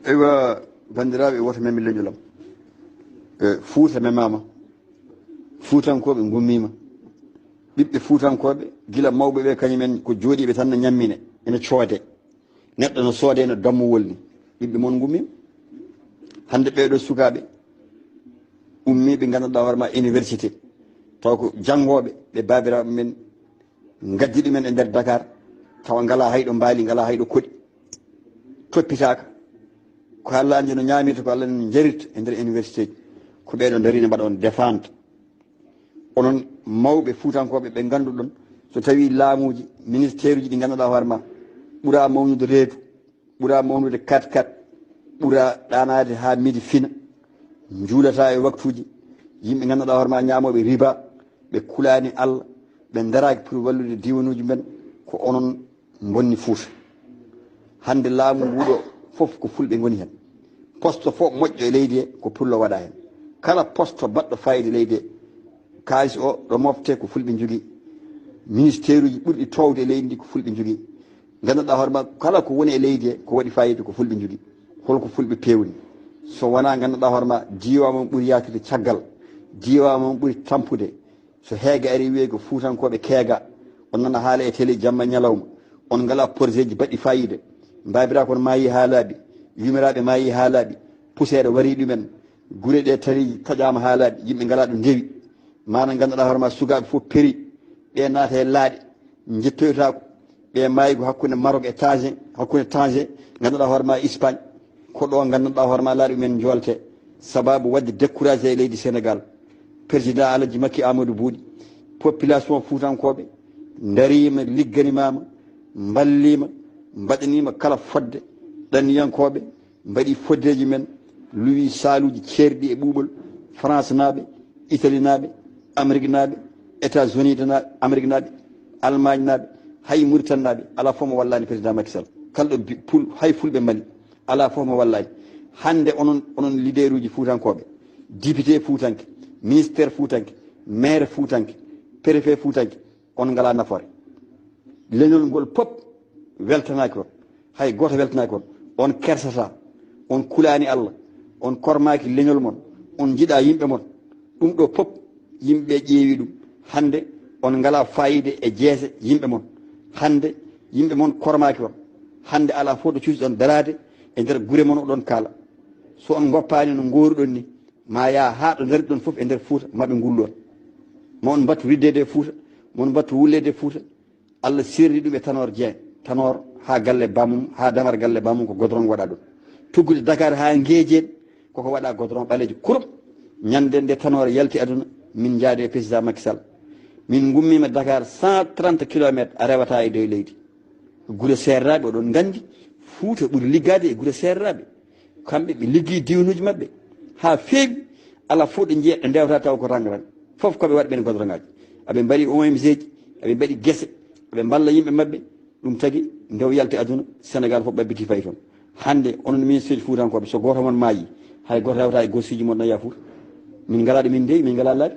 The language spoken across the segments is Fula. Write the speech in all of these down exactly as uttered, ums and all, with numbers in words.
Eywa, banndiraaɓe, woto memi leñol am. E, Fuuta memaama. Fuutankooɓe ngummiima. Ɓiɓɓe Fuutankooɓe, gila mawɓe ɓe, kañumen ko jooɗiiɓe tan no ñammine, ene coode. Neɗɗo no soode no dammuwol ni. Ɓiɓɓe mon ngummiima. Hannde ɓeeɗo sukaaɓe ummiiɓe, nganndanɗaa hoore ma université, taw ko janngooɓe, ɓe baabiraaɓe men ngaddi ɗumen e nder Dakar, tawa ngalaa hayɗo mbaali, ngalaa hayɗo koɗi, toppitaaka. Ko Allah anndi no ñaamirta, ko Allah anndi no jarirta e nder université ji. Ko ɓeeɗo ndari ne mbaɗa on défendre. Onon mawɓe Fuutankooɓe ɓe ngannduɗon, so tawii laamuuji, ministère uji ɗi ngannduɗaa hoore ma, ɓura mawnude reedu, ɓura mawnude kat kat, ɓura ɗaanaade haa midi fina, njuulata e waktuuji, yimɓe ngannduɗaa hoore ma ñaamooɓe riba, ɓe kulaani Allah, ɓe ndaraaki pour wallude diiwanuuji men, ko onon mbonni Fuuta. Hannde laamu ngu ɗo fof ko Fulɓe ngoni heen. Poste fof moƴƴo e leydi he ko Pullo waɗa heen. Kala poste baɗɗo fayida e leydi he, kaalis o ɗo mofte ko Fulɓe njogii. Ministère uji ɓurɗi toowde e leydi ndi ko Fulɓe njogii. Nganndanɗaa hoore ma kala ko woni e leydi he ko waɗi fayida ko Fulɓe njogii. Holko Fulɓe peewni? So wonaa nganndanɗaa hoore ma diiwaa mon ɓuri yaltude caggal, diiwaa mon ɓuri tampude, so heege ari wiye ko Fuutankooɓe keega, on nana haala e télé jamma ñalawma, on ngalaa projet ji baɗɗi fayida. Baabiraaɓe kon maayi haa laaɓi, yumiraaɓe maayi haa laaɓi, puseere warii ɗumen, gure ɗe tari taƴaama haa laaɓi, yimɓe ngalaa ɗo ndewi. Maana nganndanɗaa hoore ma sukaaɓe fof peri, ɓe naata e laaɗe, njettoytaako. Ɓe maayi ko hakkunde Maroc e Tanger, hakkunde Tanger, nganndanɗaa hoore ma Espagne, ko ɗo nganndanɗaa hoore ma laaɗe ɗumen njolte. Sababu waɗde découragé e leydi Sénégal, président Alaji Makki Amadou Buuɗi, population Fuutankooɓe ndariima, ligganimaama, mballiima, mbaɗaniima kala fodde, ɗanniyankooɓe mbaɗi foddeeji men, luwi saaluuji ceerɗi e ɓuuɓol, France naaɓe, Italie naaɓe, Amérique naaɓe, États-Unis naaɓe, Amérique naaɓe, Allemagne naaɓe, hay Mauritanie naaɓe, alaa fof mo wallaani président Macky Sall. Kala ɗo bi-, pul-, hay Fulɓe Mali, alaa fof mo wallaani. Hannde onon, onon leader uji Fuutankooɓe, député Fuutanke, ministère Fuutanke, maire Fuutanke, préfet Fuutanke, on ngalaa nafoore. Leñol ngol pop weltanaaki on. Hay gooto weltanaaki on. On kersataa. On kulaani Allah. On kormaaki leñol mon. On njiɗaa yimɓe mon. Ɗum ɗo pop yimɓe ƴeewi ɗum. Hannde on ngalaa fayida e jeese yimɓe mon. Hannde yimɓe mon kormaaki on. Hannde alaa fof ɗo cuusɗon daraade e nder gure mon oɗon kaala. So on ngoppaani no ngooruɗon ni, ma yaa haa ɗo ndariɗon fof e nder Fuuta, ma ɓe ngullu on. Ma on mbattu riddeede e Fuuta, ma on mbattu wulleede e Fuuta. Allah serri ɗum e Tanor Dieng. Tanor haa galle bammum, haa damar galle bammum ko godorong waɗa ɗum. Tuggude Dakar haa Ngeejeen, koko waɗa godorong ɓaleejo kurum. Ñande nde Tanor yalti aduna, min njaadi e président Macky Sall. Min ngummiima Dakar cent trente kilomètres, a rewata e dow leydi. Gure seerraaɓe, oɗon nganndi, Fuuta ɓuri liggaade e gure seerraaɓe. Kamɓe ɓe liggii diwnuuji maɓɓe haa feewi, alaa fof ɗo njiya ɓe ndewta taw ko rang-rang. Fof ko ɓe waɗi ɓeen godorongaaji. Aɓe mbaɗi O M G ji, aɓe mbaɗi gese, aɓe mballa yimɓe maɓɓe. Ɗum tagi nde o yalti aduna, Sénégal fof ɓabbiti fayi toon. Hannde onon ministre ji Fuutankooɓe, so gooto mon maayi, hay gooto rewata e gosiiji mon no yaha Fuuta. Min ngalaa ɗo min ndewi, min ngalaa laabi.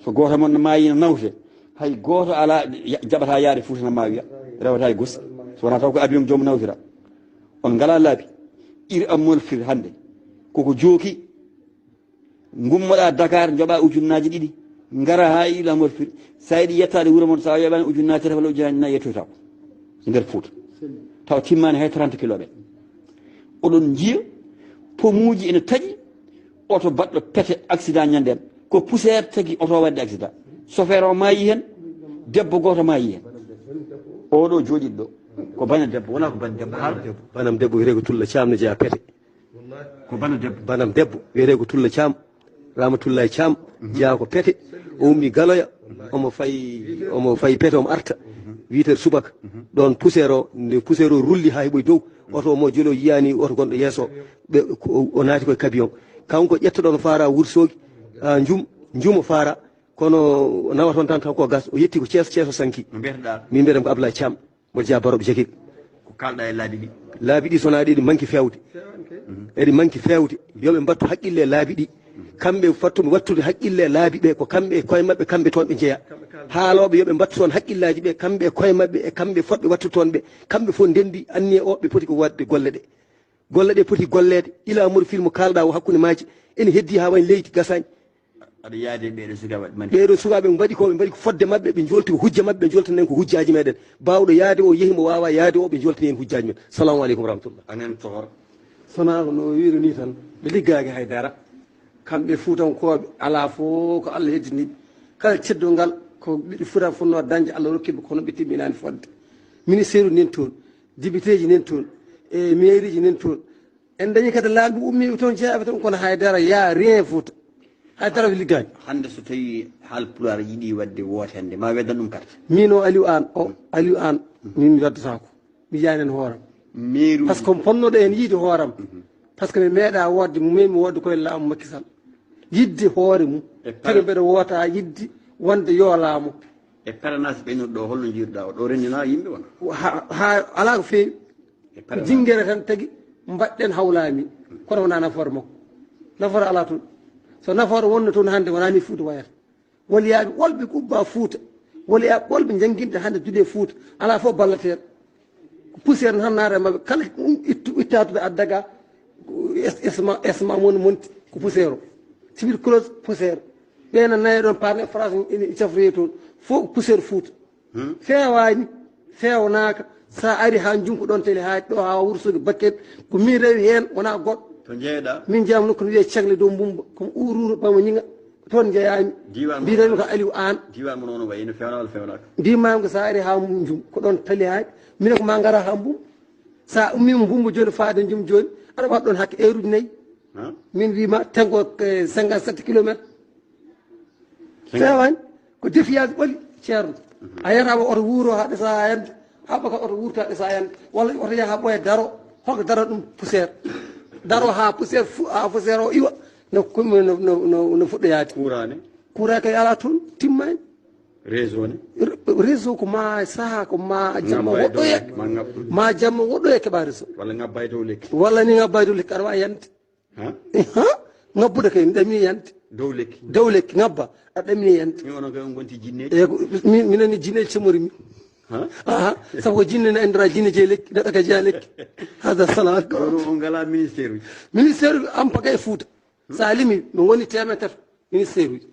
So gooto mon maayi no nawte, hay gooto alaa ya-, jaɓata yaade Fuuta no maawi, rewata e gosi. So wonaa taw ko avion joom nawtira. On ngalaa laabi. Ir Amol Fir hannde koko jooki, ngummoɗaa Dakar, njoɓaa ujunnaaji ɗiɗi, ngara haa Ir Amol Fir. So a yiɗi yettaade wuro mon, so a yoɓaani ujunnaaji tati walla ujunnaaji nayi, yettoytaako e nder Fuuta. Tawa timmaani hay trente kilomètres. Oɗon njiya pomuuji ene taƴi, oto baɗɗo pete accident ñande en. Ko poussière tagi oto o waɗde accident. Chauffeur o maayi heen, debbo gooto maayi heen. Oɗo jooɗiiɗo ɗo, ko bana debbo, wonaa ko bana debbo, haal. Banam debbo wiyetee ko Tulla Caam ne jeyaa pete. Ko bana debbo. Banam debbo wiyetee ko Tulla Caam, Ramatullahi Caam, jeyaa ko pete. O ummi Galoya, omo fayi, omo fayi pete, omo arta. Huit heures subaka. Ɗoon poussière o, nde poussière o rulli haa heɓoyi dow, oto o mo jolo yiyaani oto gonɗo yeeso. Ɓe, ko, o naati koye kabiyon. Kanko ƴettoɗon faara Wursogi, a, Njum, Njumo faara. Kono o nawa toon tan taw ko gas. O yetti ko Cees, Cees o sanki. No mbiyeteɗaa? Min mbiyetee ko Ablaye Caam. Mboɗo jeyaa Barooɓe Jagir. Ko kaalɗaa e laabi ɗi? Laabi ɗi, so wonaa ɗi, eɗi manki feewde. Eɗi manki feewde. Yo ɓe mbattu haqqille e laabi ɗi. Kamɓe fattuɓe wattude haqqille e laabi ɓe, ko kamɓe e koye maɓɓe, kamɓe toon ɓe njeyaa. Haalooɓe yo ɓe mbattu toon haqqillaaji ɓe, kamɓe e koye maɓɓe e kamɓe fotɓe wattu toon ɓe, kamɓe fof ndenndi anniya o ɓe poti ko waɗde golle ɗe. Golle ɗe poti golleede, ila mor film kaalɗa o hakkunde maaji, ene heddi haa wayi leydi gasaani. Aɗa yaadi e ɓeeɗo sukaaɓe waɗi mani. Ɓeeɗo sukaaɓe mbaɗi ko ɓe mbaɗi ko fodde maɓɓe, ɓe njoolti ko hujja maɓɓe, ɓe njoltanen ko hujjaaji meɗen. Baawɗo yaade o yehi mo waawaa yaade o, ɓe njoltani heen hujjaaji men. Salamu aleykum wa rahmatullah. Anen toor. Sonaa ko no wiiri ni tan, ɓe liggaaki hay dara. Kamɓe Fuutankooɓe, alaa fof ko Allah heddini ɓe. Kala ceddo ngal, ko ɓiɗɗo Fuuta fotnoo dañde, Allah rokki ɓe, kono ɓe timminaani fodde. Ministère uji nan toon, député ji nan toon, e mairie ji nan toon. En dañi kadi laamɓe ummiiɓe toon, jeyaɓe toon, kono hay dara, y a rien Fuuta. Hay dara ɓe liggaani. Hannde so tawii Haal Pulaar yiɗi waɗde wootande, ma weddan ɗum carte? Miin o Aliou Aan, o Aliou Aan, min mi waddataako. Mi yiyaani heen hooram. Mairie uji. Par ce que ponnoɗo heen yiide hooram. Mhm. Par ce que mi meeɗaa wootde, mi meeɗi wootde koye laamu Macky Sall. Yiɗde hoore mum. E pare. Tawi mbeɗa woota yiɗde wonde yo laamo. E parrainage ɓeynooɗo ɗo, holno njiiruɗaa o? Ɗo renndinaa yimɓe wona? Ha, ha, alaa ko feewi. E parrainage. Jinngere tan tagi mbaɗɗen hawlaami. Kono wonaa nafoore makko. Nafoore alaa toon. So nafoore wonno toon hannde, wonaa ni Fuuta wayata. Waliyaaɓe ɓolɓe ko ubba Fuuta. Waliyaaɓe ɓolɓe njannginɓe hannde duɗe Fuuta. Alaa fof ballateeɗo. Ko poussière tan naata e maɓɓe. Kala um ittu, itta to ɓe adda ga, es-, esma, esma mon monti. Ko poussière o. Tuberculose, poussière. Ɓeena naye ɗoon parne France ene cafroye toon. Fof ko poussière Fuuta. Hmm. Feewaani, feewnaaka. So a ari haa Njum ko ɗoon teli haa ɗo haa Wuro Soogi Bakel. Ko min rewi heen, wonaa goɗɗo. To njeeyɗaa? Min njeyaama nokku no wiyee Cegle dow Mbumba. Ko Uruuru Bama Ñiŋa. Toon njeyaami. Diiwaan mo. Mbiyetee-mi ko Aliou Aan. Diiwaan mo noon wayi no feewna walla feewnaaka? Mbiimaami ko so a ari haa Njum, ko ɗoon tali haa. Minen ko maa ngara haa Mbumba. So a ummiima Mbumba jooni faade Njum jooni, aɗa waɗa ɗoon hakke heure uji nayi. Han? Min wii ma, tengo, eh, cinquante-sept kilomètres. Cinquante. Feewaani. Ko défiance ɓoli, ceerno. Mhm. A yiyata oto wuuro haa ɗesa yande, haa ɓaka oto wuurta ɗesa yande. Walla oto yaha haa ɓooya daro, holko daro ɗum poussière. Daro haa poussière fu-, haa poussière o iwa, no, no, no, no, no fuɗɗoyaade. Courant ne? Courant kay alaa toon, timmaani. Réseau ne? Re-, réseau ko ma saha, ko ma jamma. Ŋabba e dow woɗɗoya. Lekki, ma ŋabba. Ma jamma woɗɗoya keɓa réseau. Walla ŋabba e dow lekki. Walla ni ŋabba e dow lekki, aɗa waawi yande. Ha? Eh, ha? Ŋabbude kay, mi ɗamini yande. Dow lekki. Dow lekki, ŋabba, aɗa ɗamini yande. Mi onon kay on ngonti jinneeji? Eyi, ko, mi, minen ni jinneeji cemori mi. Ha? Aha, sabu ko jinne ne anndira jinne jeyi lekki, neɗɗo kay jeya lekki. Hada salam. Kono on ngalaa ministère uji? Ministère uji am pagay Fuuta. Hmm? So a limi, ɓe ngoni teemeɗɗe tati ministère uji.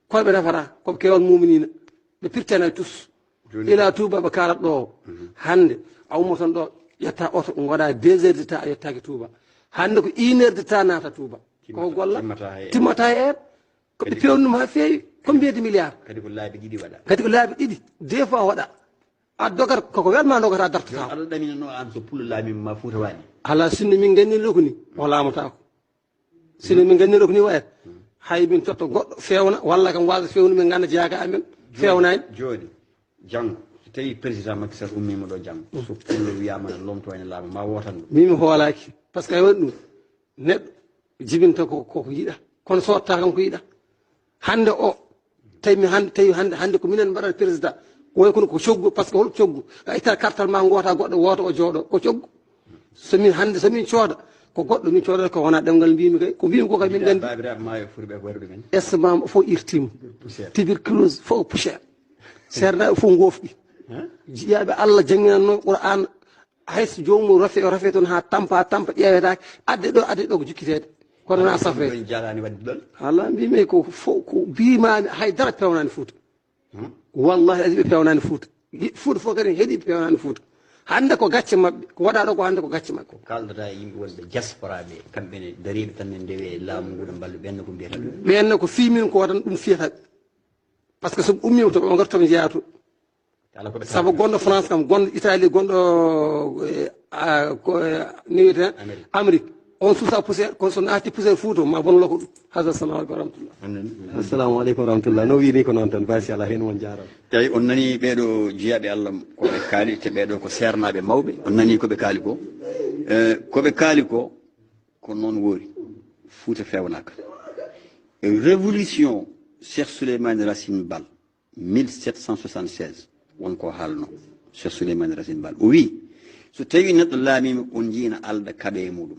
Kono ɓe nafata, ko ɓe keewal muminina. Ɓe pirtana e tous. Jooni. Ila Touba ɓe kaalat ɗo o. Mhm. Hannde, a ummotan ɗo, ƴetta oto, ngoɗa deux heures de temps, a yettaaki Touba. Hannde ko une heure de temps naata Touba. Ko golla? Timmata, timmata he heure. Ko ɓe peewni ɗum haa feewi, combien de milliards? Kadi ko laabi ɗiɗi waɗa. Kadi ko laabi ɗiɗi, deux fois waɗa. A dogat, koko welma dogata dartata. Jooni Allah ɗaminano aan so pullo laamima ma Fuuta waaɗi. Alaa sinno min nganni lokuni, o laamotaako. Sino min nganndino ko ni wayata. Hay min totta goɗɗo feewna, walla kam waasa feewnu min ngannda jeyaaka amen. Jooni, feewnaani. Jooni, janngo, so tawii président Macky Sall ummiima ɗo janngo, mm, so pullo wiyaama ne lomto ene laaɓa, ma wootan ɗum. Min mi hoolaaki. Par ce que a waɗi ɗum, neɗɗo jibinta ko, ko, ko yiɗa. Kono so waɗta kam ko yiɗa. Hannde o, tawi mi hannde, tawi hannde, hannde ko minen mbaɗata président. Ko way kono ko coggu, par ce que hol coggu? A itta kartal ma ngoota goɗɗo woota o jooɗo. Ko coggu. So min hannde, so min cooda, ko goɗɗo min coodata ko wona ɗemngal mbimi kay. Ko mbimi ko kay min nganndi. Baabiraaɓe ma e furɓe ko waɗi ɗumen? Esmam fof irtima. Poussière. Tuberculose fof poussière. Seernaaɓe fof ngofɗi. Hein? Jiyaaɓe Allah jannginanno Qur'an. Hay so joomum rafi, rafi toon haa tampa, haa tampa ƴeewetaake, adde ɗo, adde ɗo ko jukkiteede. Kono na safre. Ɗon jaalani waɗde ɗon? Ala mbimi ko fof, ko mbimami hay dara pewnani Fuuta. Hmm? Wallahi azi ɓe pewnani Fuuta. Yi-, Fuuta fof kadi heɗi ɓe pewnani Fuuta. Hannde ko gacce maɓɓe, ko waɗa ɗo ko hannde ko gacce maɓɓe. Ko kaldata e yimɓe wonɓe diaspora ɓe, kamɓe ne dariiɓe tan ne ndewe laamu ngu ɗo mballu ɓen ko mbiyata ɗum. Ɓen ko fimin ko tan ɗum fiyata ɓe. Par ce que so ɓe ummiima to ɓe ngarta to ɓe njeyaa to. Kala ko ɓe sabu kala. Gonɗo France kam, gonɗo Italie, gonɗo, eh, a, ko, eh, ni wiyetee Amérique. Amérique. On suusa poussière, kono so naati poussière Fuuta, ma bon loko ɗum. Hasa, salamu aleykum wa rahmatullah. Amin. Assalamu aleykum wa rahmatullah. No wiiri ko noon tan, machallah, heen won jaaraama. Eyi, on nani ɓeeɗo jiyaaɓe Allah ko ɓe kaali, te ɓeeɗo ko seernaaɓe mawɓe. On nani ko ɓe kaali ko. Eh, ko ɓe kaali ko, ko noon woori. Fuuta feewnaaka. Révolution Cheikh Souleymane Racine Bal. Mille sept cent soixante-seize, won ko haalno Cheikh Souleymane Racine Bal. O wi, so tawi neɗɗo laamima, on jiina alɗa kaɓe e muɗum.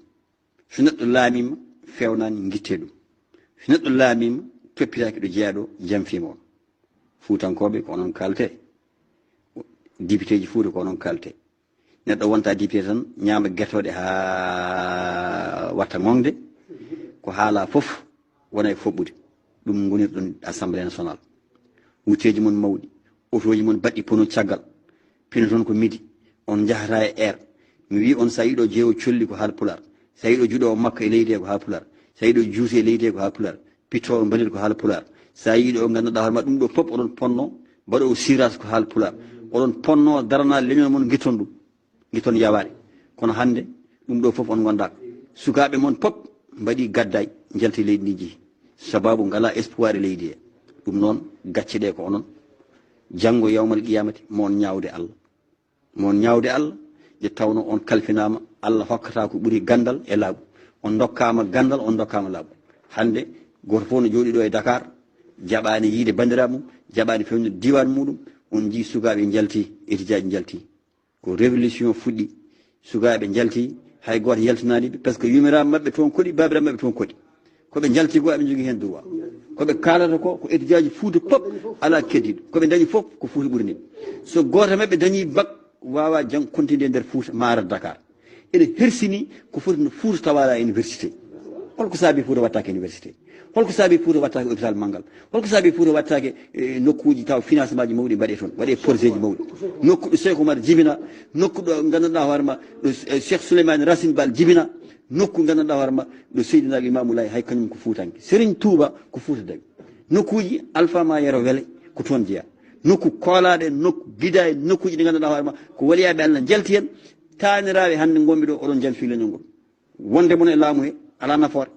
So neɗɗo laamima, fewnani gitte ɗum. So neɗɗo laamima, toppitaki ɗo jeeya ɗo, jamfima on. Fuutankooɓe ko onon kaalte, dipiteeji Fuuta ko onon kaalte. Neɗɗo wonta dipitee tan ñaama gertooɗe haa watta ŋoŋde. Ko haala fof wona e foɓɓude. Ɗum ngonirɗon Assemblée nationale. Wutteeji mon mawɗi, otooji mon baɗɗi pono caggal. Pino toon ko midi, on njahata e air. Mi wii on, so a yiɗo jeewo colli ko haal pulaar, so a yiɗo juɗo makka e leydi he ko haal pulaar, so a yiɗo juuti e leydi he ko haal pulaar, pittoowo mbalit ko haal pulaar. So a yiɗo ngannduɗaa hoore ma ɗum ɗo fof oɗon ponno, mbaɗo o siras ko haal pulaar. Oɗon ponno darana leñol mon, ngitton ɗum, ngitton yawaare. Kono hannde ɗum ɗo fof on ngondaaka. Sukaaɓe mon pop mbaɗi gaddaay, njalti leydi ndi jehi. Sababu ngala espoir e leydi he. Ɗum noon gacce ɗe ko onon. Janngo yawmal qiyamati mo on ñaawde Allah. Mo on ñaawde Allah, nde tawno on kalfinaama, Allah hokkata ko ɓuri ganndal e laaɓu. On ndokkaama ganndal, on ndokkaama laaɓu. Hannde gooto fof no jooɗi ɗo e Dakar, jaɓaani yiide banndiraaɓe mum, jaɓaani fewndo diiwaan muɗum. On njii sukaaɓe njalti, etijaaji njalti. Ko révolution fuɗɗi. Sukaaɓe njalti, hay gooto yaltinaani ɓe, parce que yumiraaɓe maɓɓe toon koɗi, baabiraaɓe maɓɓe toon koɗi. Ko ɓe njalti ko, aɓe njogii heen droit. Ko ɓe kaalata ko, ko etijaaji Fuuta pop, alaa keddiiɗo. Ko ɓe ndañi fof, ko Fuuta ɓuri nin. So gooto maɓɓe dañii bac, waawaa jang continude e nder Fuuta, maa ara Dakar. Ene hersini ko foti no Fuuta tawa alaa université. Holko saabi Fuuta wattaake université? Holko saabi Fuuta wattaake hôpital manngal? Holko saabi Fuuta wattaake, eh, nokkuuji taw financement ji mawɗi mbaɗe toon, waɗe projet ji mawɗi? Nokku ɗo Cheikh Oumar jibina, nokku ɗo ngannduɗaa hoore ma, ɗo, eh, Cheikh Souleymane Racine Bal jibina, nokku ngannduɗaa hoore ma, ɗo Seydina Limaamu Laay, hay kañum ko fuutanke. Serigne Touba ko Fuuta dawi. Nokkuuji Alpha ma Yero Wele ko toon jeyaa. Nokku koolaaɗe, nokku bidaay, nokkuuji ɗi ngannduɗaa hoore ma ko waliyaaɓe Allah njalti heen. Taaniraaɓe hannde ngonɓe ɗo, oɗon njalfi leñol ngol. Wonde mon e laamu he alaa nafoore.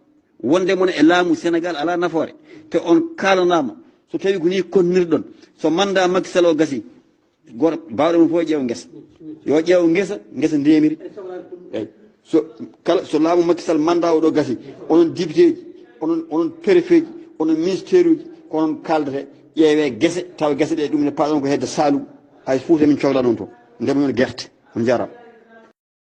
Wonde mon e laamu Sénégal alaa nafoore. Te on kaalanaama, so tawi ko nii konnirɗon, so mandat Macky Sall o gasi, gooto baawɗo mum fof ƴeewa ngesa. Yo ƴeew ngesa, ngesa ndemiri. Eyi. So kala, so laamu Macky Sall mandat o ɗo gasi, onon député ji, onon, onon préfet ji, onon ministère uji, ko onon kaaldete, ƴeewe gese, tawa gese ɗe ɗum ne paaɗon ko hedde Saloum. Hay Fuuta min cohla noon toon. Ndema yon gerte. On njaaraama.